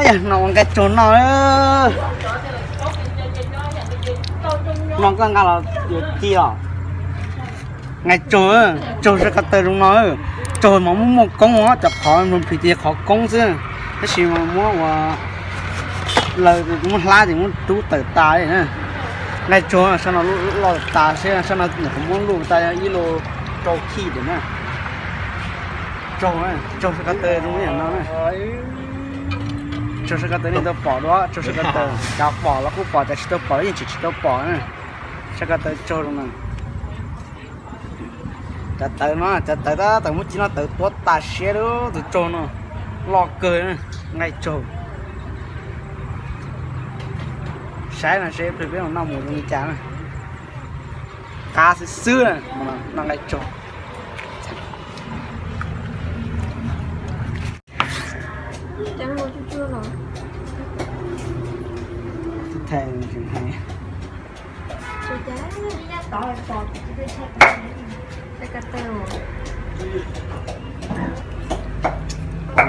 Yog no ua nqaij tsaug no, no koj nqa los yuav ci os. Nqaij tsaug, tsaug sab ko taw zoo no, tsaug mas muaj muaj koob os, cov qhov nploog plig ces qhov koob xwb, tab sis mas muab ua laws muab hlab ces muab rub tawm tas li na. Nqaij tsaug sab no loj tas seb, sab no nyuam qhuav muab luj tas ib lo rau khij tiam na. Tsaug, tsaug sab ko taw zoo li no na. Tsaug sab ko taw nej tau pom dua, tsaug sab ko taw, cov pom los kuj pom, cov tsis tau pom los yeej tseem tsis tau pom na. Sab ko taw tsaug zoo no. Cov tawv no, cov tawv tab tom muab ci no tawv tuab tas siab li, tus tsaug no loj kawg, nqaij tsaug. Saib no seb peb los noj mus zoo li cas na. Qab xwb xwb, noj nqaij tsaug.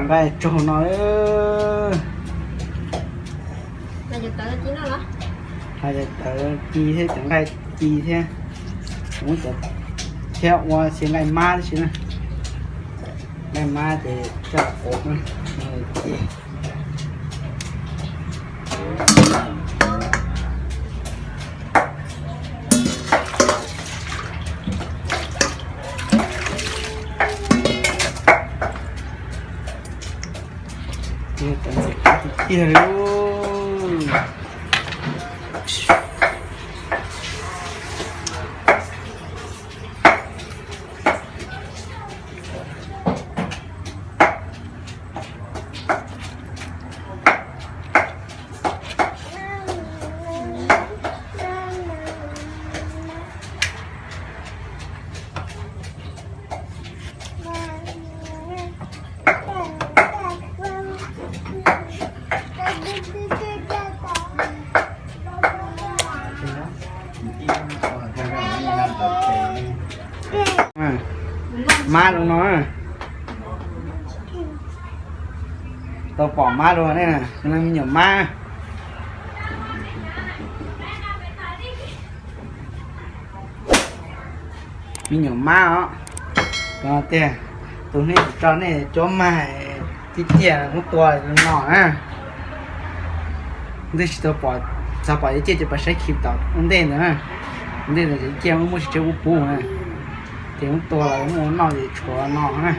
Nqaij tsaug no, hais tias tawv ci thiab cov nqaij ci thiab, muab cov thiab ua xyaw nqaij mab tib si na. Nqaij mab ces coj qub ci. Tiag tiag li. Mab zoo no, tau pom mab zoo ne, me nyuam mab. Me nyuam mab os. Tiag, tus nej tsis tso nej cuab mag, tib tiag muab tua no na. Ntej tsis tau pom, txog pom yuav ciaj ces pais saib khi tom ua ntej ntawd na. Ua ntej ntawd ces ciaj muab tsis tseb ub pub na, ces muab tua los muab ua noj ces tshuav no na.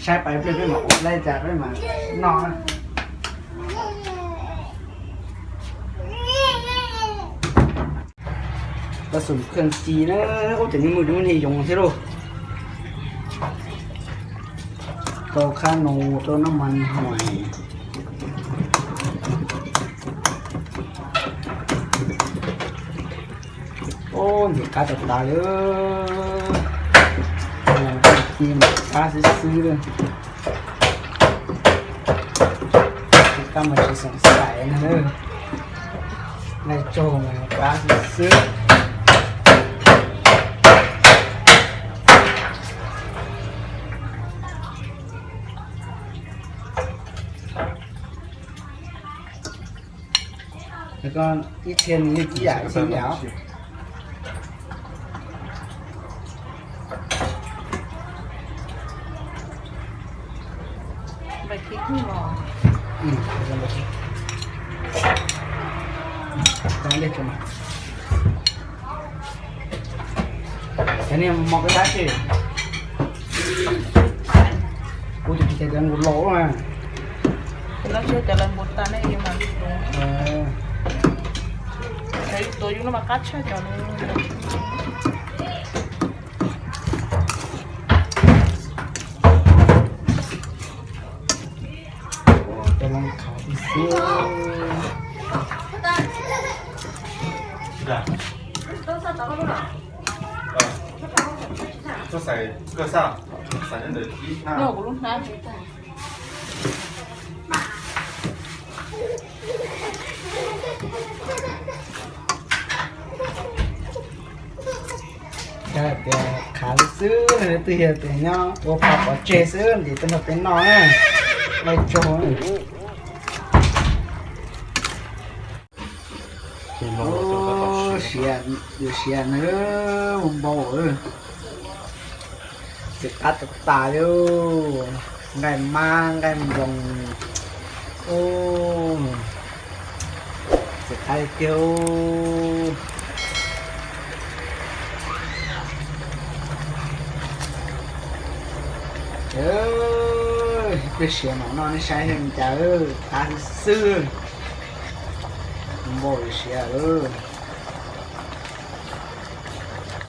Saib pais pliag peb mam ua laib cas peb mam noj na. Tau xum khaj ci na, ub, cov niag mus rau niag yoov thiab lauj. Rau khab no, rau naj mas hais. Ub, ntxim qab tas tas li. Ci mas qab xwb xwb li. Tsis qab mas tsis xoom xaim na. Nqaij tsaug mas qab xwb xwb. Koj ib txhia nws yeej tib yam txhia yam. Cov niag mos kab dab tsi. Kuv tus txiv cov nkaus laus na. Cov no tsis yog cov lawv npua tas ne, yus mam li tuav. Cov yus tuav yus no mas qab tshaj cov no. Cov no qab tib si. Koj xav, koj xav, xav nyob ntawd ib hnab. Tias khav xwb xwb, leej twg yog tias nyob ua pa pov tseg xwb ntim tej no peb noj na. Noj tsaug. Siav, yus siav na, mus npau. Txiv qab tas tas li, nqaij mab nqaij nploos. Txiv qab tiag. Pliag siav mam noj nej saib li cas, qab xwb xwb. Npau siav lawm.